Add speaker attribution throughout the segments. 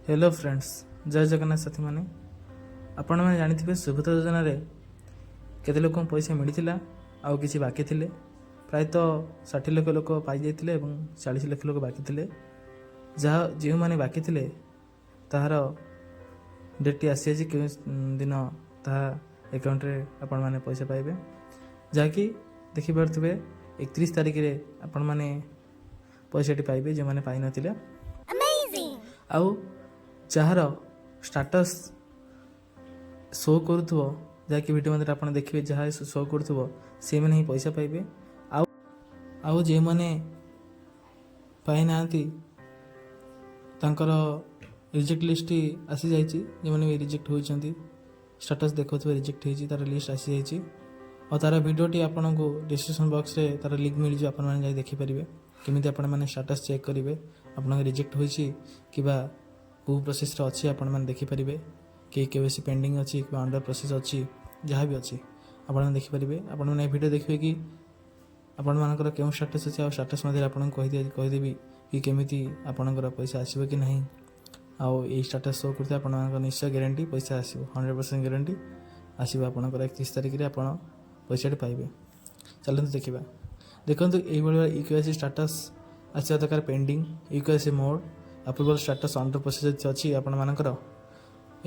Speaker 1: Hello friends, ଜୟ ଜଗନ୍ନାଥ ସାଥୀମାନେ। ଆପଣମାନେ ଜାଣିଥିବେ ସୁଭଦ୍ରା ଯୋଜନାରେ କେତେ ଲୋକଙ୍କୁ ପଇସା ମିଳିଥିଲା ଆଉ କିଛି ବାକି ଥିଲେ। ପ୍ରାୟତଃ 60 ଲକ୍ଷ ଲୋକ ପାଇଯାଇଥିଲେ ଏବଂ 40 ଲକ୍ଷ ଲୋକ ବାକି ଥିଲେ। ଯାହା ଯେଉଁମାନେ ବାକି ଥିଲେ, ତାହାର ଡେଟ୍ଟି ଆସିଯାଇଛି, କେଉଁ ଦିନ ତାହା ଆକାଉଣ୍ଟରେ ଆପଣମାନେ ପଇସା ପାଇବେ। ଯାହାକି ଦେଖିପାରୁଥିବେ, 31 ତାରିଖରେ ଆପଣମାନେ ପଇସାଟି ପାଇବେ, ଯେଉଁମାନେ ପାଇନଥିଲେ। ଆଉ ଯାହାର ଷ୍ଟାଟସ୍ ଶୋ କରୁଥିବ, ଯାହାକି ଭିଡ଼ିଓ ମଧ୍ୟରେ ଆପଣ ଦେଖିବେ, ଯାହା ଶୋ କରୁଥିବ, ସେଇମାନେ ହିଁ ପଇସା ପାଇବେ। ଆଉ ଯେଉଁମାନେ ପାଇନାହାନ୍ତି, ତାଙ୍କର ରିଜେକ୍ଟ ଲିଷ୍ଟଟି ଆସିଯାଇଛି। ଯେଉଁମାନେ ବି ରିଜେକ୍ଟ ହୋଇଛନ୍ତି, ଷ୍ଟାଟସ୍ ଦେଖାଉଥିବ ରିଜେକ୍ଟ ହେଇଛି, ତା'ର ଲିଷ୍ଟ ଆସିଯାଇଛି। ଆଉ ତା'ର ଭିଡ଼ିଓଟି ଆପଣଙ୍କୁ ଡିସ୍କ୍ରିପସନ୍ ବକ୍ସରେ ତା'ର ଲିଙ୍କ୍ ମିଳିଯିବ। ଆପଣମାନେ ଯାଇ ଦେଖିପାରିବେ କେମିତି ଆପଣମାନେ ଷ୍ଟାଟସ୍ ଚେକ୍ କରିବେ, ଆପଣଙ୍କ ରିଜେକ୍ଟ ହୋଇଛି କିମ୍ବା କେଉଁ ପ୍ରୋସେସ୍ରେ ଅଛି। ଆପଣମାନେ ଦେଖିପାରିବେ କି କେୱାଇସି ପେଣ୍ଡିଂ ଅଛି କିମ୍ବା ଅଣ୍ଡର ପ୍ରୋସେସ୍ ଅଛି, ଯାହା ବି ଅଛି ଆପଣମାନେ ଦେଖିପାରିବେ। ଆପଣମାନେ ଏ ଭିଡ଼ିଓ ଦେଖିବେ କି ଆପଣମାନଙ୍କର କେଉଁ ଷ୍ଟାଟସ୍ ଅଛି। ଆଉ ଷ୍ଟାଟସ୍ ମଧ୍ୟରେ ଆପଣଙ୍କୁ କହିଦେବି କି କେମିତି ଆପଣଙ୍କର ପଇସା ଆସିବ କି ନାହିଁ। ଆଉ ଏଇ ଷ୍ଟାଟସ୍ ଶୋ କରୁଥିବା ଆପଣମାନଙ୍କର ନିଶ୍ଚୟ ଗ୍ୟାରେଣ୍ଟି ପଇସା ଆସିବ, 100% ଗ୍ୟାରେଣ୍ଟି ଆସିବ। ଆପଣଙ୍କର 31 ତାରିଖରେ ଆପଣ ପଇସାଟି ପାଇବେ। ଚାଲନ୍ତୁ ଦେଖିବା। ଦେଖନ୍ତୁ, ଏଇଭଳି ଇ କେୱାଇସି ଷ୍ଟାଟସ୍ ଆସିବା ଦରକାର pending, e-KYC mode, approval status under process ଅଛି ଆପଣମାନଙ୍କର,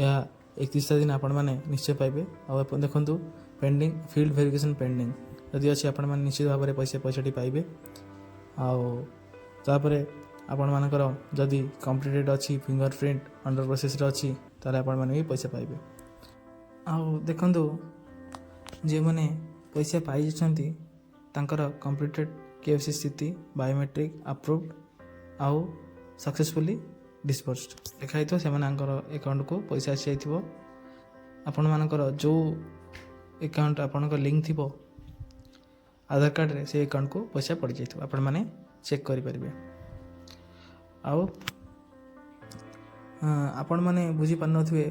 Speaker 1: ଏହା 31 ତାରିଖ ଦିନ ଆପଣମାନେ ନିଶ୍ଚୟ ପାଇବେ। ଆଉ ଆପଣ ଦେଖନ୍ତୁ, ପେଣ୍ଡିଂ, ଫିଲ୍ଡ ଭେରିଫିକେସନ୍ ପେଣ୍ଡିଂ ଯଦି ଅଛି, ଆପଣମାନେ ନିଶ୍ଚିତ ଭାବରେ ପଇସାଟି ପାଇବେ। ଆଉ ତାପରେ ଆପଣମାନଙ୍କର ଯଦି କମ୍ପ୍ଲିଟେଡ଼ ଅଛି, ଫିଙ୍ଗର ପ୍ରିଣ୍ଟ ଅଣ୍ଡର ପ୍ରୋସେସ୍ରେ ଅଛି, ତାହେଲେ ଆପଣମାନେ ବି ପଇସା ପାଇବେ। ଆଉ ଦେଖନ୍ତୁ, ଯେଉଁମାନେ ପଇସା ପାଇଯାଇଛନ୍ତି, ତାଙ୍କର କମ୍ପ୍ଲିଟେଡ଼ କେୱାଇସି ସ୍ଥିତି, ବାୟୋମେଟ୍ରିକ୍ ଆପ୍ରୁଭ୍ ଆଉ ସକ୍ସେସଫୁଲି ଡିସବର୍ସড ଲେଖା ହେଇଥିବ, ସେମାନଙ୍କର ଆକାଉଣ୍ଟକୁ ପଇସା ଆସିଯାଇଥିବ। ଆପଣମାନଙ୍କର ଯେଉଁ ଆକାଉଣ୍ଟ ଆପଣଙ୍କ ଲିଙ୍କ୍ ଥିବ ଆଧାର କାର୍ଡ଼ରେ, ସେଇ ଆକାଉଣ୍ଟକୁ ପଇସା ପଡ଼ିଯାଇଥିବ। ଆପଣମାନେ ଚେକ୍ କରିପାରିବେ। ଆଉ ଆପଣମାନେ ବୁଝିପାରୁନଥିବେ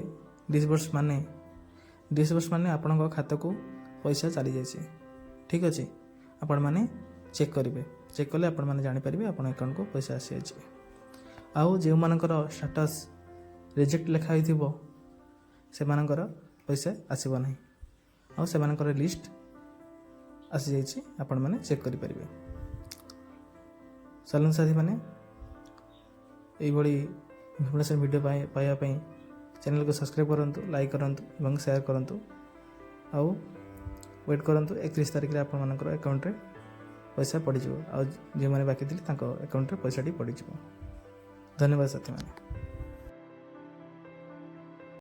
Speaker 1: ଡିସବର୍ସ ମାନେ। ଡିସବର୍ସ ମାନେ ଆପଣଙ୍କ ଖାତାକୁ ପଇସା ଚାଲିଯାଇଛି। ଠିକ୍ ଅଛି, ଆପଣମାନେ ଚେକ୍ କରିବେ। ଚେକ୍ କଲେ ଆପଣମାନେ ଜାଣିପାରିବେ ଆପଣଙ୍କ ଆକାଉଣ୍ଟକୁ ପଇସା ଆସିଯାଇଛି। ଆଉ ଯେଉଁମାନଙ୍କର ଷ୍ଟାଟସ୍ ରିଜେକ୍ଟ ଲେଖା ହୋଇଥିବ, ସେମାନଙ୍କର ପଇସା ଆସିବ ନାହିଁ ଆଉ ସେମାନଙ୍କର ଲିଷ୍ଟ ଆସିଯାଇଛି, ଆପଣମାନେ ଚେକ୍ କରିପାରିବେ। ଚାଲନ୍ତୁ ସାଥୀମାନେ, ଏଇଭଳି ଇନଫର୍ମେସନ୍ ଭିଡ଼ିଓ ପାଇବା ପାଇଁ ଚ୍ୟାନେଲକୁ ସବସ୍କ୍ରାଇବ୍ କରନ୍ତୁ, ଲାଇକ୍ କରନ୍ତୁ ଏବଂ ସେୟାର କରନ୍ତୁ। ଆଉ ୱେଟ୍ କରନ୍ତୁ, 31 ତାରିଖରେ ଆପଣମାନଙ୍କର ଆକାଉଣ୍ଟରେ ପଇସା ପଡ଼ିଯିବ ଆଉ ଯେଉଁମାନେ ବାକି ଥିଲେ, ତାଙ୍କ ଆକାଉଣ୍ଟରେ ପଇସାଟି ପଡ଼ିଯିବ। ଧନ୍ୟବାଦ ସାଥୀମାନେ।